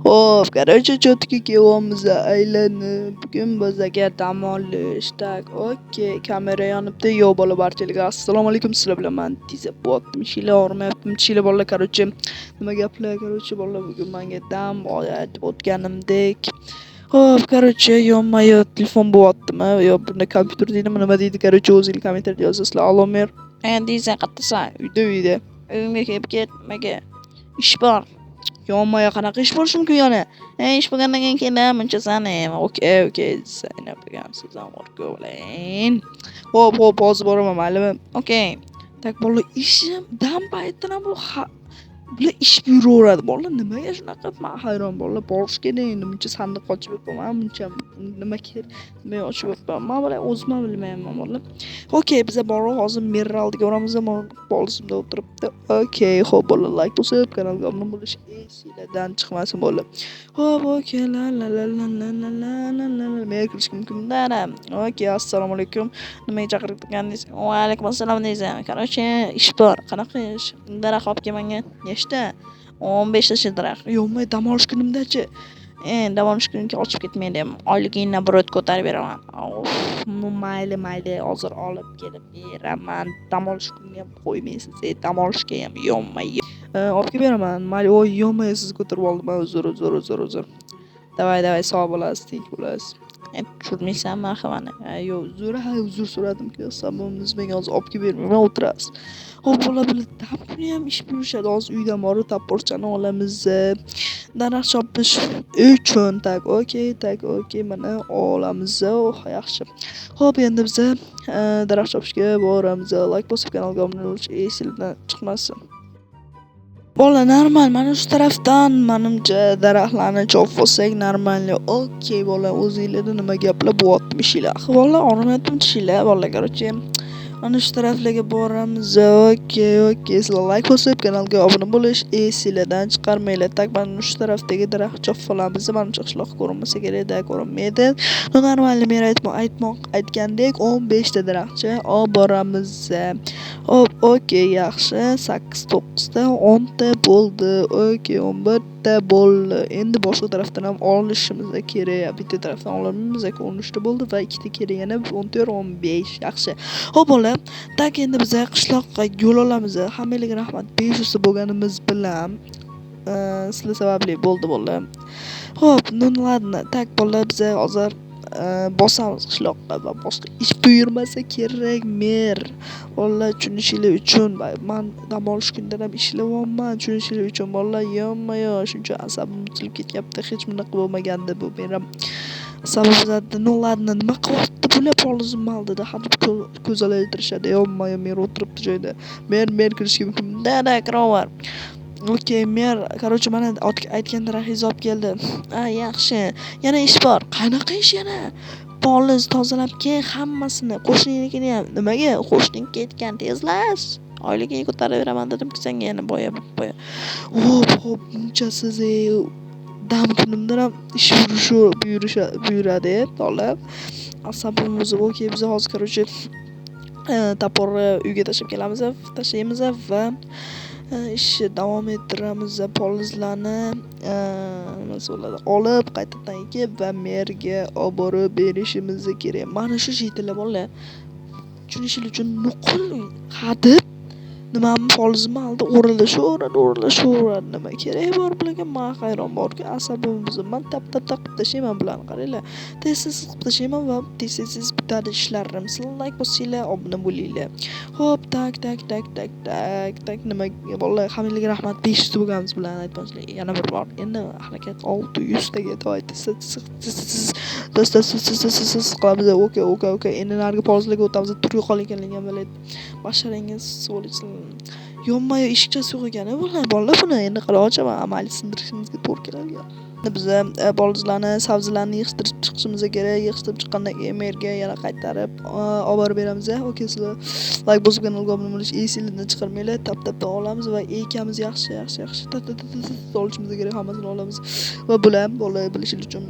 Xo'p, короче, чётко kelyapmiz aylanib. Bugun bizga dam olish. Так, okey, kamera yonibdi. Yo, bola, barchalarga assalomu alaykum. Sizlar bilan man Diza bo'lyaptim. Ishinglar og'rimayaptimi? Tishinglar, bolalar, короче, nima gaplar, короче, bolalar, bugun menga dam aytib o'tganimdek. Xo'p, короче, yonma-yon telefon bo'lyaptimi? Yo, bunda kompyuter deydimi, nima deydi, короче, o'zinglar kommentariyada yozasizlar. Allo, mer. Diza, qayerdasan? Uyda, uyda. Uyimga kelib ket, nimaga? Ish bor. Yonma-yon qanaqa ish bo'lishi mumkin yana? Ish bo'lgandan keyin kelam, munchasan. Okey, okey, Zaynab degansiz ham bo'ling. Xo'p, xo'p, hozir boraman, maylimi? Okey. Так, bolalar, ishim dam paytidan bu bular ish buyuraveradi. Bolalar, nimaga shunaqa? Man hayron, bolalar, borish kerak endi, buncha sandiq ochib yuribman, buncha nima kerak, nima ochib yuribman. Man bular o'zim ham bilmayapman, bolalar. Okey, biza borib hozir merni oldiga boramiz, polsimda o'tiribdi. Okey, xo'p, bolalar, like bosib, kanalga obuna bo'lish esinglardan chiqmasin, bolalar. Xo'p, okey, la la la la la la la la la la. Mer kirishga mumkin. Да. Okey, assalomu alaykum. Nimaga chaqirgandingiz? Va alaykum assalom, Diza. Короче, ish bor. Qanaqa ish? Daraxt olib kel menga. Nechta? 15 ta daraxt. Yo'qmi, dam olish kunimdachi? Dam olish kuniga ochib ketmaydi. Oyligingni bir ko'tarib beraman. Of, mayli, mayli, hozir olib kelib beraman. Dam olish kunini ham qo'ymaysiz, dam olishga ham yonmay. Olib kelib beraman. Mayli, voy, yonmay sizni ko'tarib oldim. Uzr, uzr, uzr, uzr. Давай, давай, sog' bo'lasiz, tinch bo'lasiz. Tushirmaysanmi axir mani? Yo'q, uzr, ha, uzr so'radim-ku. Sababimiz menga hozir olib kelib bermayman, o'tirasiz. Xo'p, bola, bular dam kuni ham ish buyurishadi. Hozir uydan borib toporchani olamiz. Daraxt chopish uchun. Так, okey, так, okey, mana olamiz. Oh, yaxshi. Xo'p, endi biza daraxt chopishga boramiz. Like bosib, kanalga obuna bo'lish esingizdan chiqmasin. Bola, normal, mana shu tarafdan manimcha daraxtlarni chopib olsak нормально. Okey, bola, o'zinglarda nima gaplar bo'lyapti, ishinglar? Axir, bola, og'rimayaptimi tishinglar? Bola, короче, mana shu taraflarga boramiz. Okey, okey, sizlar like bosib, kanalga obuna bo'lish esinglardan chiqarmanglar. Так, mana shu tarafdagi daraxt chopib olamiz. Manimcha qishloq ko'rinmasa kerak-da, ko'rinmaydi. Ну, нормально, men aytmoq aytgandek 15 ta daraxtcha olib boramiz. Hop, okey, yaxshi. 8, 9 ta, 10 ta bo'ldi. Okey, 11 ta bo'ldi. Endi boshqa tarafdan ham olishimiz kerak. Bitta tarafdan ololmaymiz, 13 ta bo'ldi va ikkita kerak yana 14, 15. Yaxshi. Xo'p, bola, так, endi biz qishloqqa yo'l olamiz. Hammanglarga rahmat. 500 ta bo'lganimiz bilan sizlar sababli bo'ldi, bola. Xo'p, ну ладно. Так, bola, biz hozir bosamiz qishloqqa va boshqa ish buyurmasa kerak mer. Bolalar, tushunishinglar uchun man dam olish kunida ham ishlayapman. Tushunishinglar uchun, bolalar, yonma-yon shuncha asabim buzilib ketyapti. Hech bunaqa bo'lmagandi bu men ham asabim buzadi. Ну ладно, nima qilyapti bular polizim oldida hadeb ko'z olaytirishadi. Yonma-yon mer o'tiribdi joyida. Mer, mer, kirishga mumkin. Да, kiraver. Okey, mer, короче, mana aytgan daraxtingizni olib keldim. A, yaxshi. Yana ish bor. Qanaqa ish yana? Poliz tozalab kel hammasini. Qo'shningnikini ham. Nimaga? Qo'shning ketgan, tezlash. Oyligingni ko'tarib beraman dedim-ku senga yana boya boya. Xo'p, xo'p, bunchasiz dam kunimdan ham ish buyurishi buyuradi, bola. Asabim buzib, okey, biz hozir, короче, топор ni uyga tashlab kelamiz, tashlaymiz va ishni davom ettiramiz. Polizlarni nimasi bo'ladi, olib, qaytadan ekib va merga olib borib berishimiz kerak. Mana shu jiytalar, bolalar. Tushunishinglar uchun nuqul hadeb nimamni polizimni oldi o'ralashaveradi, o'ralashaveradi. Nima keragi bor bularga? Man hayron borku, asabim buzib, man tap tap tap qilib tashlayman bularni, qaranglar. Tez tez qilib tashlayman va tez tez bitadi ishlarim. Sizlar like bossanglar, obuna bo'linglar. Xo'p, так, так, так, так, так, так, nima, bolalar, hammanglarga rahmat. 500 ta bo'lganimiz bilan aytmoqchilar, yana bir bor. Endi harakat 600 taga давай tez tez tez tez tez tez tez tez tez qilamiz. Okey, okey, okey. Endi narigi polizlarga o'tamiz. Tur yo'qol ekanligini biladi. Basharangiz сволочь. Yonma-yon eshikchasi yo'q ekan, bolalar, bolalar, buni endi qalay ochaman? Mayli, sindirishimizga to'g'ri keladi. Biza bolizlarni, sabzilarni yig'ishtirib chiqishimiz kerak. Yig'ishtirib chiqqandan keyin merga yana qaytarib olib borib beramiz. Okey, sizlar like bosib, kanalga obuna bo'lish esinglardan chiqarmanglar. Tap tapdan olamiz va ekamiz. Yaxshi, yaxshi, yaxshi. Tap tap tap tap olishimiz kerak, hammasini olamiz. Va bular, bolalar, bilishingiz uchun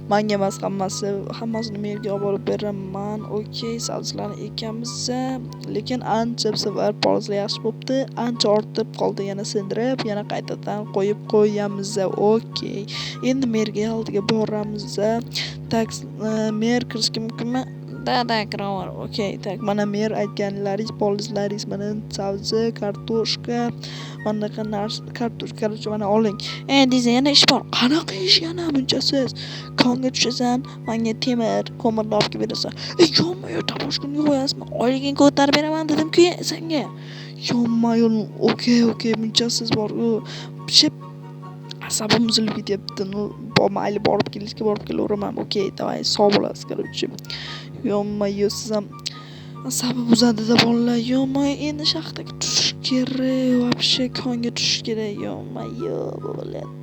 Manga emas hammasi, hammasini merga olib borib beraman. Okey, sabzilarni ekamiz, lekin ancha bu safar polizlar yaxshi bo'pti. Ancha ortib qoldi, yana sindirib, yana qaytadan qo'yib qo'yamiz. Okey. Endi merga oldiga boramiz. Tak, mer kirishga mumkinmi? Da, kiraver. Okey, tak, mana mer aytganlaringiz polizlaringiz, mana sabzi, kartoshka, mana bunaqa narsa, kartoshka, короче, mana oling. Desa yana ish bor. Qanaqa ish yana bunchasiz? Konga tushasan, menga temir, ko'mirni olib kelib berasan. Yonma-yon taposhkani qo'yasizmi? Oyligingni ko'tarib beraman dedim-ku senga. Yonma-yon, okey, okey, bunchasiz bor. U pishib asabim buzilib ketyapti. Ну, mayli, borib kelishga borib kelaveraman. Okey, давай, sog' bo'lasiz, короче. Yonma-yon siz ham asabi buzadi-da bolalar. Yonma, endi shaxtaga tushish kerak, вообще konga tushish kerak. Yonma-yo, блядь.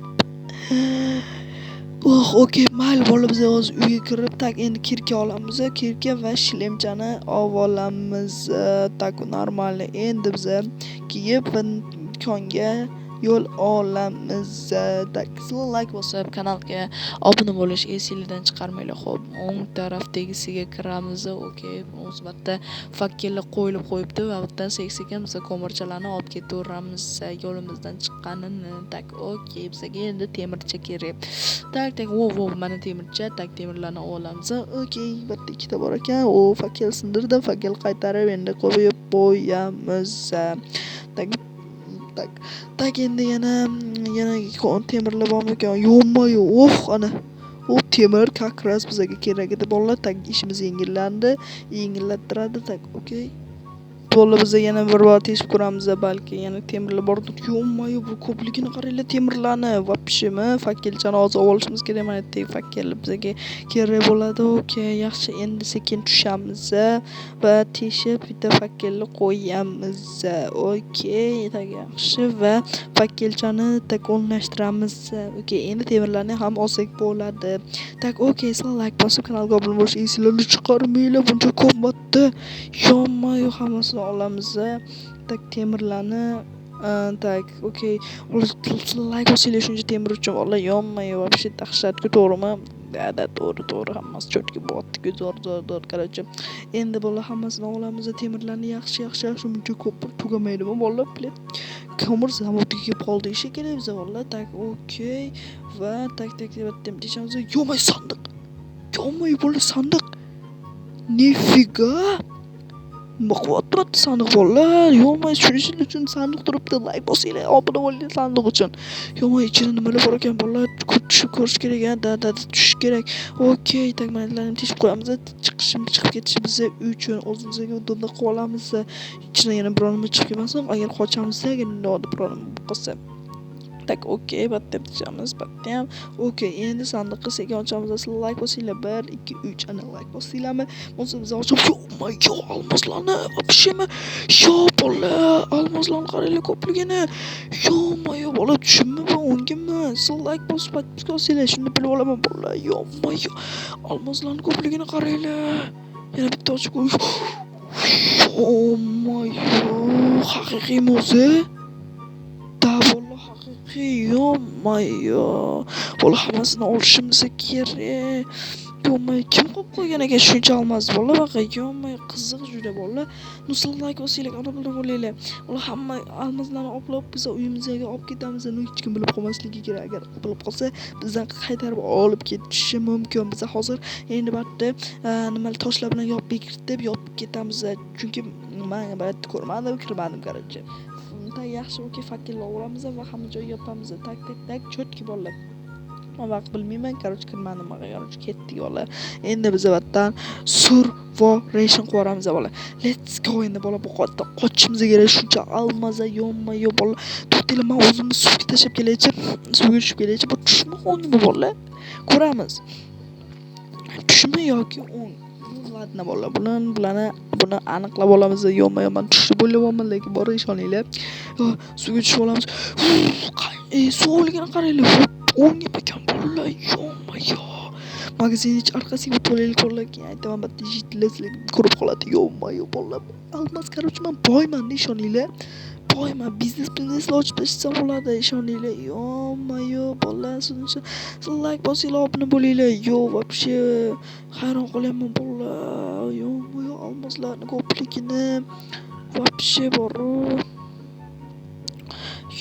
Oh, okey, mayli bola, biz hozir uyga kirib, так, endi кирка olamiz, кирка va shlemchani olib olamiz. Так, нормально. Endi biza kiyib va konga yo'l olamiz. Так, sizlar like bosib, kanalga obuna bo'lish esinglardan chiqarmanglar. Xo'p, o'ng tarafdagisiga kiramiz. Okey, o'zi bu yerda fakkellar qo'yilib qo'yibdi va bu yerdan sekin biz ko'mirchalarni olib ketaveramiz yo'limizdan chiqqanini. Так, okey, bizga endi temircha kerak. Так, так, vo, vo, mana temircha. Так, temirlarni olamiz. Okey, bu yerda ikkita bor ekan. O, fakkel sindirdim, fakkel qaytarib endi qo'yib qo'yamiz. Так, так, так, endi yana temirlar bormikan? Yo'qmi-yo'q. Oh, ana. U temir как раз bizga kerak edi bolalar. Так, ishimiz yengillandi, yengillattiradi. Так, okey. Bolalar, biz yana bir bor teshib ko'ramiz, balki yana temirlar bordir. Yo'q-ma-yo'q, bu ko'pligini qaranglar temirlarni. Вообще, fakkelchani hozir olib olishimiz kerak. Mana yerda fakkel bizga kerak bo'ladi. Okey, yaxshi, endi sekin tushamiz va teshib bitta fakkelni qo'yamiz. Okey, так, yaxshi va fakkelchani так o'rnashtiramiz. Okey, endi temirlarni ham olsak bo'ladi. Так, okey, sizlar like bosib kanalga obuna bo'lish esinglarni chiqarmanglar. Buncha ko'p modda. Yonma-yo'q, hammasini olamiz. Так, temirlarni, так, okey. Like bosinglar shuncha temir uchun. Vallahi yonma-yo'q, вообще dahshatku, to'g'rimi? Да, да, to'g'ri, to'g'ri, hammasi чётко bo'lyapti-ku, zo'r, zo'r, zo'r, короче. Endi bolalar hammasini olamiz, temirlarni yaxshi, yaxshi, yaxshi, buncha ko'p tugamaydimi bolalar? Блин. Ko'mir zavodiga kelib qoldik shekilli biz bolalar. Так, okey. Va так, так, bitta teshamiz. Yo'q, sandiq. Yo'q, bolalar, sandiq. Нифига. Nima qilyapti sandiq bolalar? Yo'q, shuning uchun sandiq turibdi. Like bosinglar, obuna bo'linglar sandiq uchun. Yo'q, ichida nimalar bor ekan bolalar? Tushib ko'rish kerak, ha, да, да, tushish kerak. Okey, так, mana teshib qo'yamiz. Chiqishim, chiqib ketishimiz uchun o'zimizga удобно qilib olamiz. Ichidan yana biror nima chiqib kelmasin. Agar qochamiz, agar biror nima bo'lib qolsa. Так, okey, bu yerda teshamiz, bu yerda ham. Okey, endi sandiqni sekin ochamiz. Sizlar like bosinglar. 1, 2, 3, ana like bosinglarmi? Bo'lmasa biz ochib, yo'q, almozlarni, вообще mi? Yo, bola, almozlarni qaranglar ko'pligini. Yo'q, bola, tushunmi bu o'ngimi? Sizlar like bosib, подписка olsanglar, shunda bilib olaman, bola. Yo'q, almozlarni ko'pligini qaranglar. Yana bitta ochib ko'y. Yo'q, haqiqiymi o'zi? Да, bola, haqiqiy. Yo'q-ma-yo. Bola, hammasini olishimiz kerak. Yo'q, kim qo'yib qo'ygan ekan shuncha almoz bola baqa? Yo'q, qiziq juda bola. Ну, sizlar like bosinglar, obuna bo'linglar. Ular hamma almozlarni olib biz uyimizga olib ketamiz. Ну, hech kim bilib qolmasligi kerak. Agar bilib qolsa, bizdan qaytarib olib ketishi mumkin. Biz hozir endi bu yerda nima toshlar bilan yopib bekitib, yopib ketamiz. Chunki men bu yerda ko'rmadim, kirmadim, короче. Так, yaxshi, okey, fakkellar olamiz va hamma joy yopamiz. Так, так, так, чётко bolalar. Man vaqt bilmayman, короче, kirmadim, короче, ketdik bola. Endi biz bu yerdan survoration qilib yuboramiz bola. Let's go, endi bola bu qochishimiz kerak shuncha almaza, yonma-yo bola. To'xtanglar, men o'zimni suvga tashlab kelaychi. Suvga tushib kelaychi. Bu tushmi, o'ngmi bola? Ko'ramiz. Tushmi yoki o'ng? Ладно bola, buni aniqlab olamiz. Yo'qmi, man tushdi bo'lyapman, lekin bor ishoninglar. Suvga tushib olamiz. Suvligini qaranglar. O'ng ekan bolalar, yo'qmi-yo. Magazin ich orqasiga o'tib olaylik bolalar, keyin aytaman, bitta jitlar sizlarga ko'rib qoladi. Yo'qmi-yo bolalar. Almaz, короче, men boyman, ishoninglar. Boyman, biznes ochib tashlasa bo'ladi, ishoninglar. Yo-mayo, bolalar, shuncha like bosinglar, obuna bo'linglar. Yo, вообще hayron qolyapman bolalar. Yo-mayo, almozlarni ko'pligini вообще boru.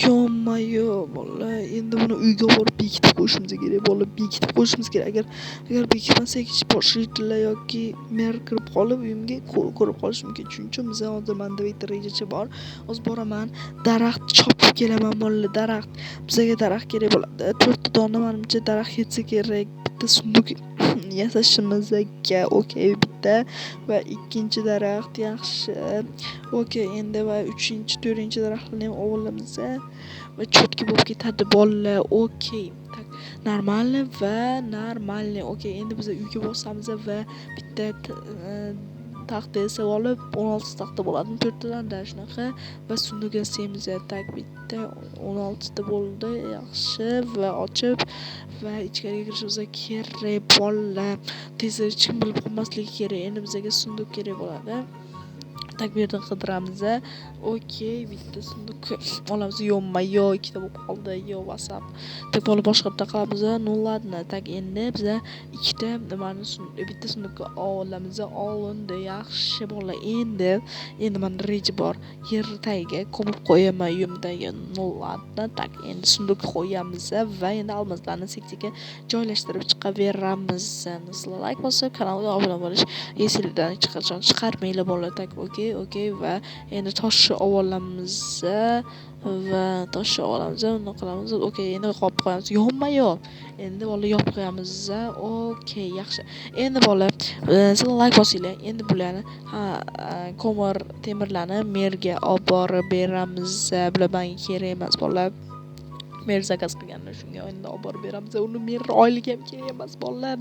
Yo-mayo, bolalar, endi buni uyga borib bekitib qo'yishimiz kerak, bolalar, bekitib qo'yishimiz kerak. Agar bekitmasak, boshliqlar yoki mer kirib qolib uyimga ko'rib qolishi mumkin. Shuning uchun biz hozir menda bitta rejacha bor. Hozir boraman, daraxt chopib kelaman bolalar, daraxt. Bizga daraxt kerak bo'ladi. 4 ta dona menimcha daraxt yetsa kerak. Bitta sunduk yasashimizga. Okey, bitta va ikkinchi daraxt yaxshi. Okey, endi va uchinchi, to'rtinchi daraxtni ham olamiz va cho'tki bo'lib ketadi bolalar. Okey, tak, normalni va normalni. Okey, endi biz uyga bosamiz va bitta taxta yasab olib, 16 taxta bo'ladi, 4tadan da shunaqa va sunduk yasaymiz. Tak, bitta 16 ta bo'ldi, yaxshi. Va ochib va ichkariga kirishimiz kerak bolalar. Tez hech kim bilib qolmasligi kerak. Endi bizga sunduk kerak bo'ladi. Tak, bu yerdan qidiramiz. Okey, bitta sunduk olamiz. Yo-mayo, ikkita bo'lib qoldi. Yo, WhatsApp. Tak, bola boshqa bitta qilamiz. Ну ладно. Tak, endi biza ikkita nimani bitta sundukka olamiz. Olindi, yaxshi bola. Endi menda reja bor. Yer tagiga ko'mib qo'yaman uyim tagiga. Ну ладно. Tak, endi sunduk qo'yamiz va endi almazlarni sekin joylashtirib chiqaveramiz. Sizlar like bosib, kanalga obuna bo'lish esingizdan hech qachon chiqarmanglar bola. Tak, okey, okey va endi toshni olamiz va toshni olamiz, uni qilamiz. Okey, endi qopib qo'yamiz. Yonma-yon. Endi bola yopib qo'yamiz. Okey, yaxshi. Endi bola, sizlar like bosinglar. Endi bularni, ha, ko'mir temirlarni merga olib borib beramiz. Bular menga kerak emas bolalar. Mer zakaz qilganlar, shunga endi olib borib beramiz. Uni mer oyligi ham kerak emas bolalar.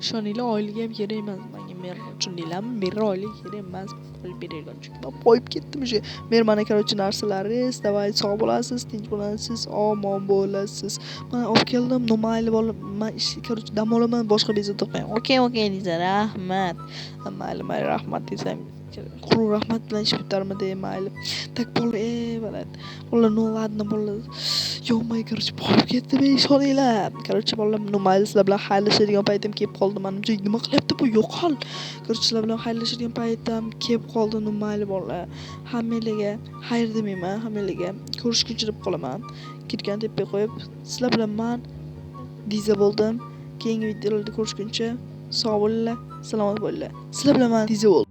Ishoninglar, oyligi ham kerak emas menga mer. Tushundinglarmi? Mer oyligi kerak emas. Olib beraylik, chunki men boyib ketdim уже. Mer mana, короче, narsalaringiz, давай, sog' bo'lasiz, tinch bo'lasiz, omon bo'lasiz. Men olib keldim, ну mayli bola, men ish, короче, dam olaman, boshqa bezovta qilmang. Okey, okey desa, rahmat. Mayli, mayli, rahmat desam, quruq rahmat bilan ish bitarmidi, mayli. Tak, bola, bola, bola, ну ладно, bola. Yo-may, короче, boyib ketdim, ishoninglar. Короче, bola, ну mayli, sizlar bilan xayrlashadigan paytim kelib qoldi. Menimcha, nima qilyapti bu? Yo'qol. Короче, sizlar bilan xayrlashadigan paytim kelib qoldi. Ну mayli, bola. Hammanglarga xayr demayman, hammanglarga ko'rishguncha deb qolaman. Ketgan tepaga qo'yib, sizlar bilan men Diza bo'ldim. Keyingi videolarda ko'rishguncha sog' bo'linglar, salomat bo'linglar. Sizlar bilan men Diza bo'ldim.